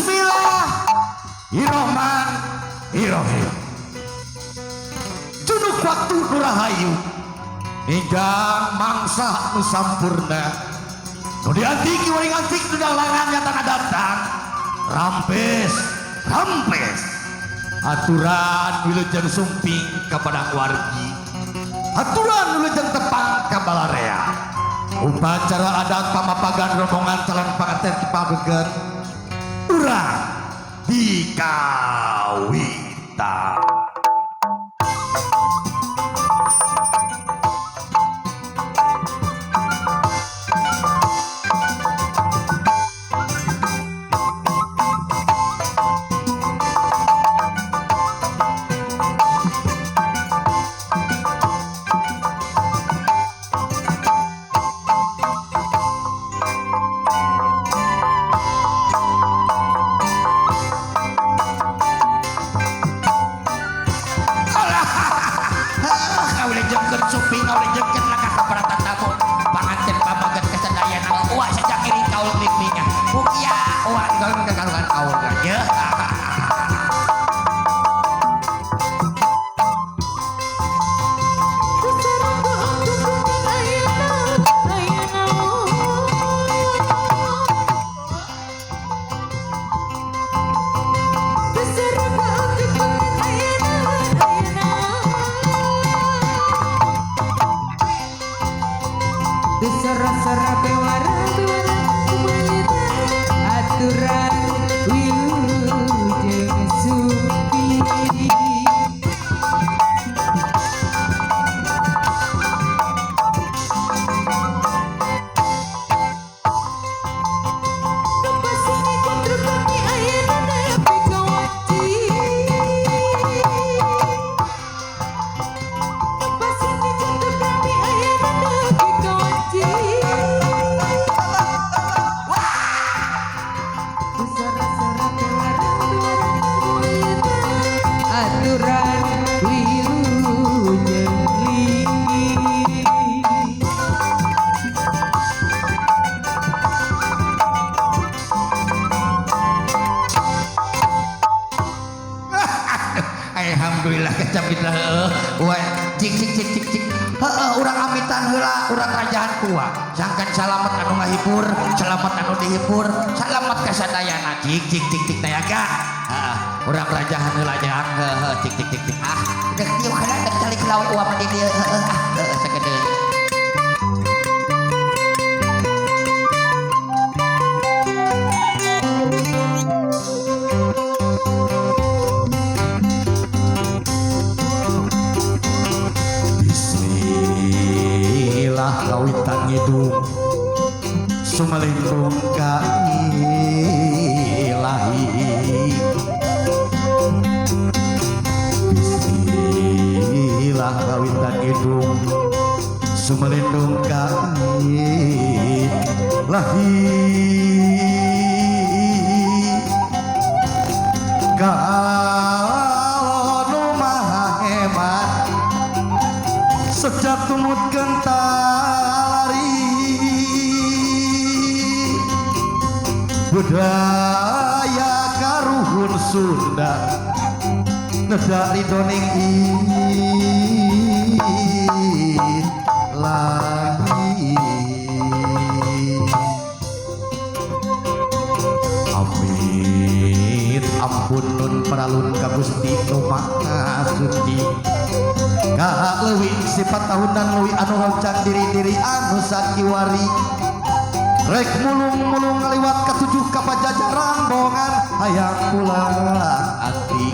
Bismillahirrohmanirrohim. Cunuk waktu nu rahayu hingga mangsa nu sampurna. Nu diantiki waring antik nu dalangan nyatana datang. Rampes, rampes. Aturan wilujeng sumping ka padang wargi. Aturan wilujeng tepang ka balarea. Upacara adat pamapagan rombongan calon panganten pabegan urang dikawitan. Alhamdulillah kecapitlah heeh cik cik cik cik cik heeh urang amitan heula urang rajahan kuat sangkan salamet anu ngahibur salamet anu dihibur salamet ka sadayana cik cik cik cik nayaga heeh urang rajahan heula jang heeh cik cik cik cik ah dek dieu kana dek calik lawe uang di dieu heeh ah heeh sakedeung. Kawitan ngidung sumalindung ka ilahi. Bismillah kawitan ngidung sumalindung ka ilahi. Kalau nu maha hebat sejak tumut kentalari budaya karuhun Sunda nedak ridoning ilahi. Amin ampun nun paralun ka Gusti nu Maha Suci. Ka leuwih sifat tahunan leuwih anu honcang diri-diri anu sakiwari rek mulung-mulung ngaliwat katujuh ka pajajaran bongan hayang pulang ati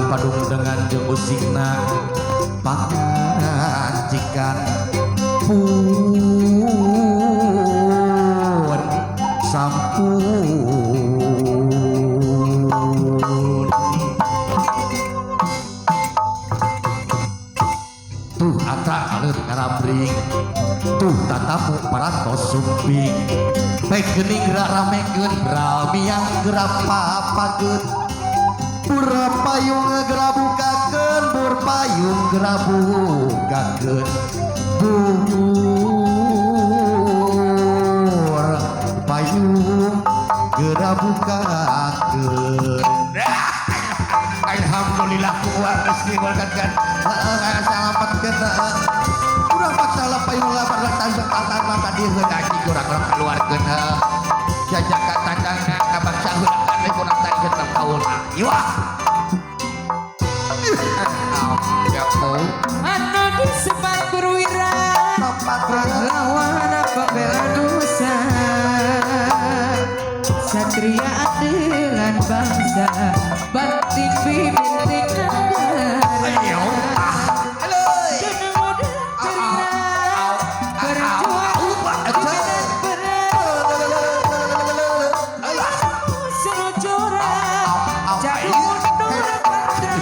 padung dengan jeung usikna pangancikan pun sampun. Tuh atra aleut ngarabring tuh tatamu parantos sumping pek geuning gerak ramekeun ramiang gerak papageun bur payung gerak bukakeun bur payung gerak bukakeun bur payung heeh. Urang paksa lah payung lapar lah tandang tandang ka dieu heun anjing urang urang keluarkeun heuh. Jajaka tandangna ka bangsa heula kan urang tandang kaulna. Iwah. Ya kau. Anu disebat perwira pahlawan pembela nusa, satria andalan bangsa, banting bibinting negara. Ayo. Halo. Dan muda ceria berjuang di medan perang, seluncurang jago mundur patra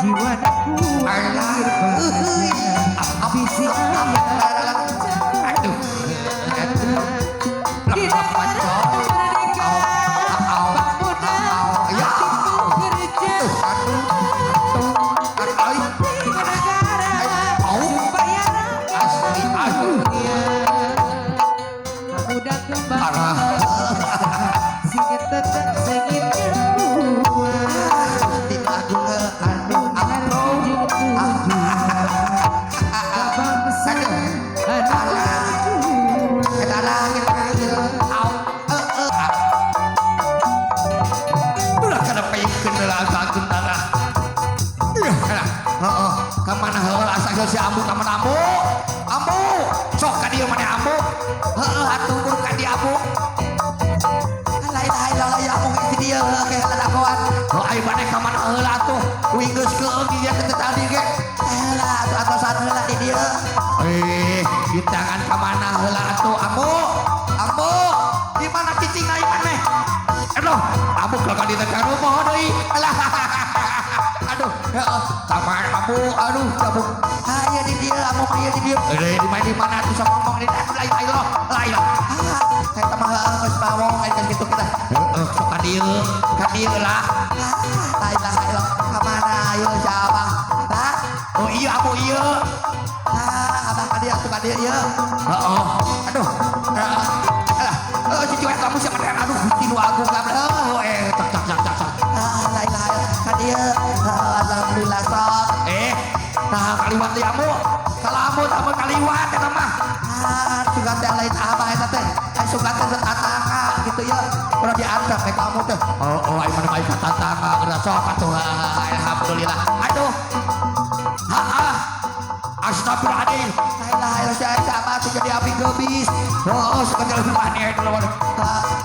jiwa visi di negara merdeka, pemuda aktif bekerja negara supaya rakyat mulia. Pemuda kembang singit tetap singit kuat bangsa Kamana heula asa si ambu kamana ambu? Ambu, sok ka dieu maneh ambu. Heeh atuh buru ka dieu ambu. La ilaha illallah ya ambu geus di dieu heuh ke lalakoan. Heuh ai maneh ka mana heula atuh? Uing geus keung di dieu teh tadi ge. Heula atuh atosan heula di dieu. Eh, di tangan ka mana heula atuh ambu? Ambu, di mana cicing ai maneh? Aduh, ambu ka dieu teh ka rumah deui. Alah. Aduh, heeh, kamar ambu, aduh, ambu. Aya di dieu, ambu aya di dieu. Eh, di mana di mana atuh sok ngomong di aduh la ilaha illallah, la ilaha. Ah, eta mah heuh geus bawong aya kitu kita. Heeh, sok ka dieu lah. Ah, la ilaha illallah. Ka mana ieu si abah? Tah? Oh iya ambu ieu. Ah, abah ka dieu atuh ka dieu ieu. Heeh. Aduh. Heeh. Alah, heuh si cuek kamu siapa aduh Gusti nu agung kabeh. Heuh, eh cak cak cak cak. Ah, la ilaha illallah. Ka dieu. Alhamdulillah sok. Eh, nah kaliwat deui ambu. Salamun ambu kaliwat eta mah. Ah, sugan teh lain abah eta teh. Ai sugan teh tetangga gitu ya. Urang diantep we kamu teh. Oh, oh ai mana bae tetangga geura sok atuh. Alhamdulillah. Aduh. Heeh. Astagfirullahaladzim. La ilaha illallah si abah tuh jadi api gebis. Oh, sugan teh leuwih maneh eta.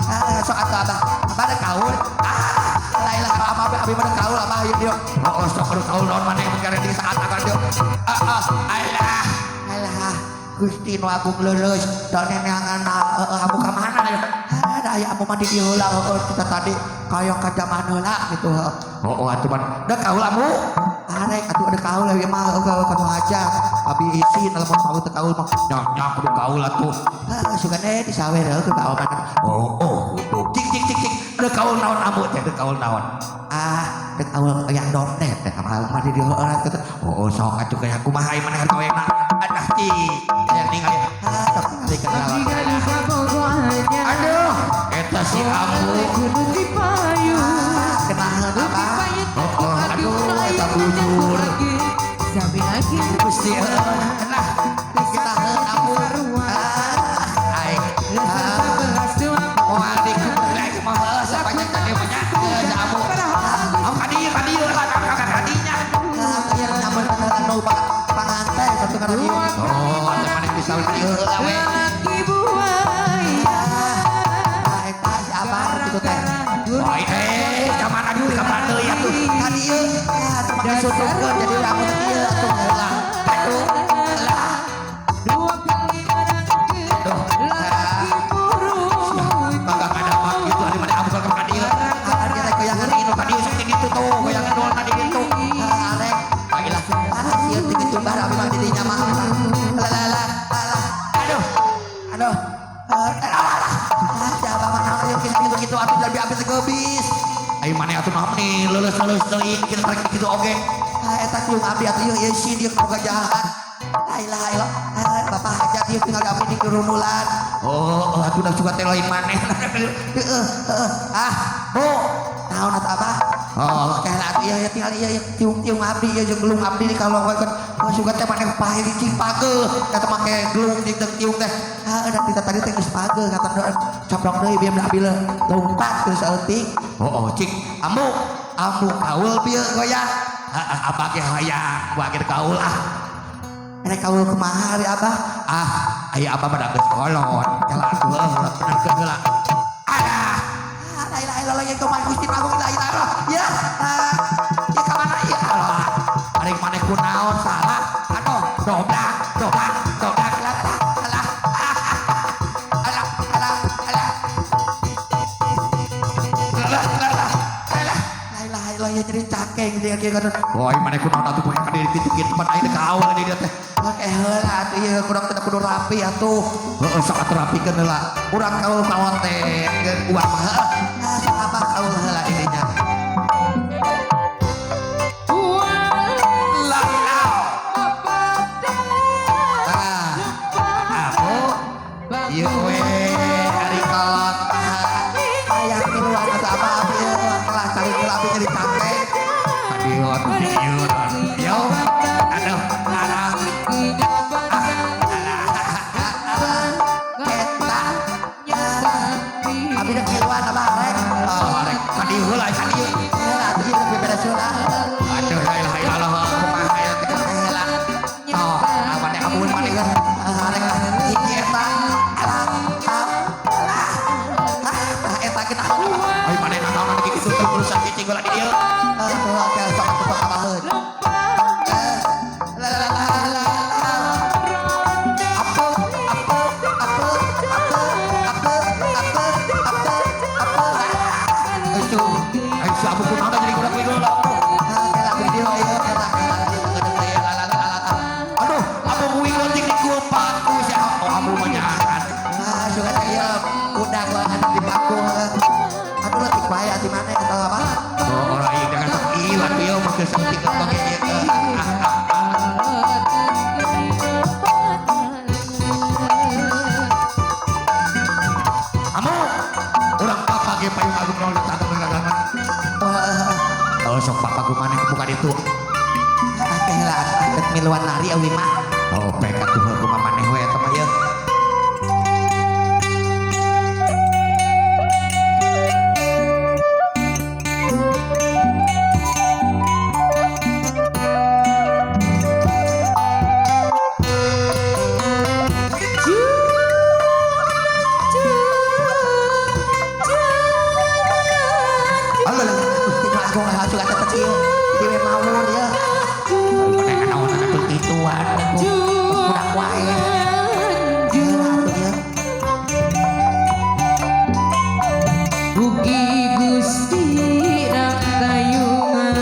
Ah, sok atuh abah. Abah ada kaul. Ah, la ilaha abah abi mah kaul abah ieu dieu. Oh, sok kudu kaul naon maneh mun karek di saat akan dieu. Ah, alah. Alah, Gusti nu agung leuleus da neneangan heueuh ambu ka mana ieu? Ah, da aya ambu mah di dieu heula heueuh kita tadi kayak ka jaman heula gitu heueuh. Oh, atuh mah da kaul ambu. Arek atuh ada kaul ieu mah heueuh kanu hajat. Abi isin lamun kaul teu kaul mah. Nya nya kudu kaul atuh. Heuh sugan eh disawer heueuh ku kaul mah. Oh, oh, kudu. Cik cik cik cik. Deuk kaul naon ambu teh deuk kaul naon? Ah, deuk kaul yang domnet teh mah mah di dieu heula teh. Oh, sok atuh kaya kumaha ieu maneh kawena. Adah cik. Hayang ningali. Ah, sok ningali kenal. Aduh, eta si ambu. Kenahan abah. Oh, aduh, eta bujur. Gusti heuh. Nah, kita heuh ambu. Ah, ai. Moal dikubrek mah heuh sapanjang tadi mah nya. Heuh ambu. Am ka dieu ka dieu lah ka kadinya. Ah, ieu nyamun anu pangante satu kana dieu. Oh, atuh maneh bisa ka dieu heula we. Ah, eta si abah kitu teh. Wah, eh, ka mana deui ka mana deui atuh? Ka dieu. Ah, atuh make susukeun jadi urang teh dieu atuh heula. Aduh, lah. Aduh, ah. Kagak ada apa gitu ari maneh ambu ka dieu. Ah, dia teh goyangan inu ka dieu sok kitu tuh, goyangan doang tadi kitu. Ah, arek. Baiklah. Ah, sieun ti jumbar abi mah di dinya mah. Lah lah lah lah. Aduh. Aduh. Ah, ah, si abah mah naon ieu kitu kitu atuh jadi abi teh geubis. Ai maneh atuh naon nih leuleus-leuleus teuing kitu rek kitu oge. Ah, eta cium abi atuh ieu ieu si dieu boga jahat. La ilaha illallah. Bapak hajat ieu tinggal abdi di kerunulan. Oh, atuh da suka teh lain maneh. Heeh, heeh. Ah, Bu, naon atuh Abah? Oh, teh atuh ieu tinggal ieu tiung-tiung abdi ieu jeung gelung abdi di kalong kan. Oh, suka teh maneh pahe cing pageuh kata make gelung jeung tiung teh. Ah, da tadi teh geus pageuh kata caplok deui bieu abdi lompat geus saeutik. Oh, cik, ambu, ambu kaul bieu goyang. Heeh, abah ge hayang, gua ge kaul ah. Rek kaul kumaha ari Abah? Ah, aya Abah mah da geus kolot. Kela atuh heuh, benerkeun heula. Alah, la ilaha illallah ya kumaha Gusti Agung la ilaha illallah. Ya, ya ka mana ieu? Alah, ari maneh kunaon salah? Aduh, dobrak, dobrak, dobrak lah. Alah, alah, alah, alah. Alah, alah, alah. La ilaha illallah ya jadi cakeng dia kieu kan. Woi, maneh kunaon atuh poe ka diri kitu kitu pan aing teh kaul di dieu teh. Oke heula atuh ieu kurang teh kudu rapi atuh. Heeh, sok atuh rapikeun heula. Urang kaul kaon teh geus uang mah heeh. Ah, sok abah kaul heula didinya. La ah. Aku ieu we ari kolot. Hayang miluan atuh abah abdi ieu telah cari heula abdi jadi cakeng. Kadieu atuh dieu. Yo, aduh, alah. Abi dek miluan abah rek. Oh, rek kadieu heula kadieu. Heula atuh ieu lebih beres heula. Aduh, la ilaha illallah kumaha ieu teh heula. Oh, awan teh amun maneh geus. Rek hiji eta. Alah, alah. Ah, eta kita. Ai maneh naon kitu urusan cicing heula di dieu. Atuh oke sok atuh sok abaheun. La la la la. Apa apa apa apa apa apa apa apa. Itu, ayo siapa pun ada jadi kurang video lah. Aduh, abu kuing lonceng di kupaku siapa? Oh, abu menyakan. Ah, suka saya udah gua di paku. Aduh, letih bae ati mana atau apa? Oh, orang ini jangan sok ilat ieu mah geus saeutik oge ieu. Amu, urang papa ge payung agung naon datang dengan. Oh, sok papa ku maneh bukan itu. Akeh lah dek miluan nari awi mah. Oh, pek atuh kumaha maneh we eta mah ieu. Allah Gusti Agung suka tetep ieu. Dewe mawon ieu. Maneh naon atuh kituan. Budak wae. Heula atuh ieu. Ugi Gusti rang tayungan.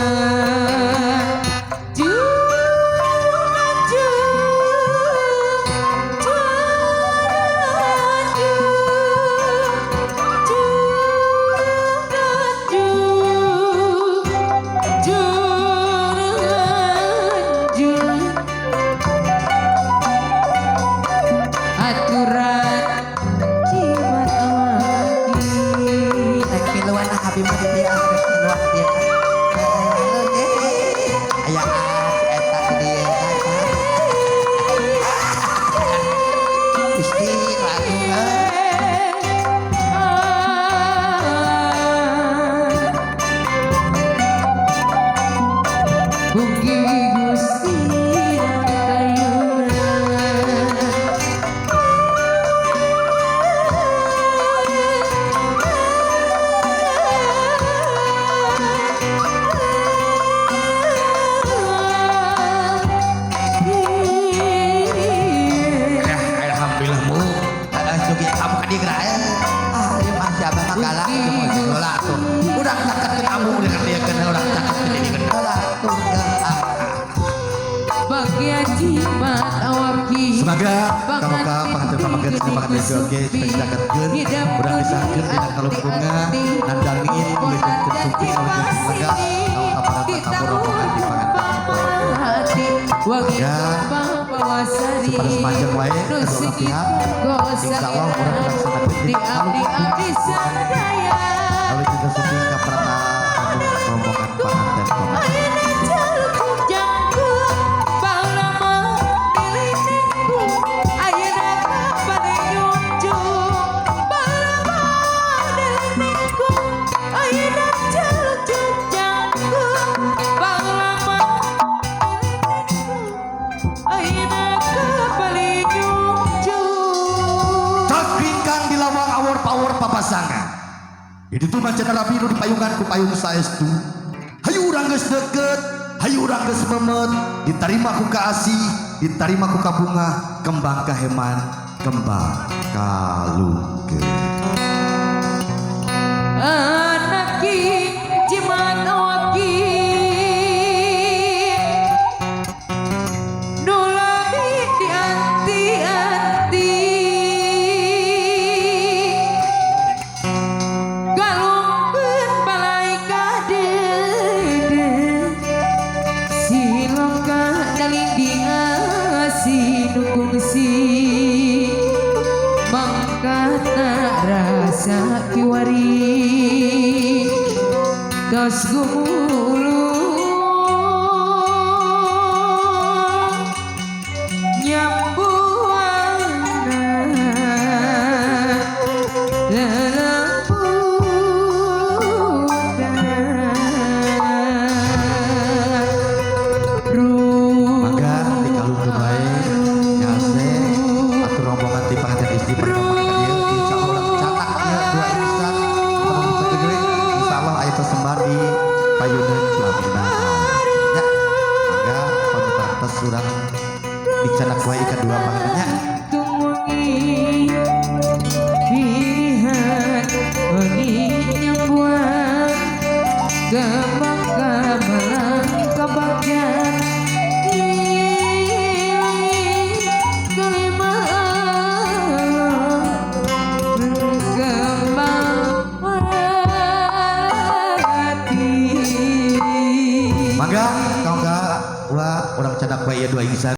Aturan jimat awaki. Rek miluan ah abi mah di dieu rek miluan di dieu. Aya eta di dieu. Gusti Agung. Ugi Gusti rang tayungan. Ya, alhamdulillah mu. Heeh, sugi kamu ka dieu geura. Ah, ieu mah si abah mah galak ieu mah heula atuh. Urang caket amu dengan dia keun urang caket di dieu heula atuh. Bagia jimat awaki. Semoga kamu pengantin pamaget semangat oge supaya caket urang disangkeun dina kalung bunga nandangin wilujengkeun sumping wilujeng semoga kamu kaparan tamu rombongan di panganten. Ya. Sari Supados panjang wae kedua belah pihak. Insya Allah urang laksanakeun di abdi abdi sadaya. Lalu juga sumping ka prata rombongan panganten koma. Ayeuna jaluk jangkung baheula mah diliningku ayeuna kapane nyunjung baheula mah diliningku ayeuna jaluk jangkung baheula mah diliningku ayeuna kapane nyunjung. Cakringkang di lawang awor pawor papasangan. Di ditu mah cenah rabi nu dipayungan ku payung saestu. Hayu urang geus deket, hayu urang geus memet, ditarima ku kaasih, ditarima ku kabunga, kembang kaheman, kembang kalungkeun. Anaki jimat awaki nulami dianti-anti galungkeun balaika dede siloka daling diasi nu kungsi mangkana rasa kiwari tos gumulung nyambuana lelembutan. Mangga dikalungkeun wae nyase atur rombongan ti panganten istri pertama ka dieu insyaallah urang catak ieu dua insan gede insyaallah aya persembahan di payunan pelaminan ya. Mangga pami urang dicanak wae ka dua pangantennya. Tungwangi pilihan wengi nyambuan kembang kamelang kabagyan kelima kembang hati. Mangga kaungga urang canak wae ieu dua insan.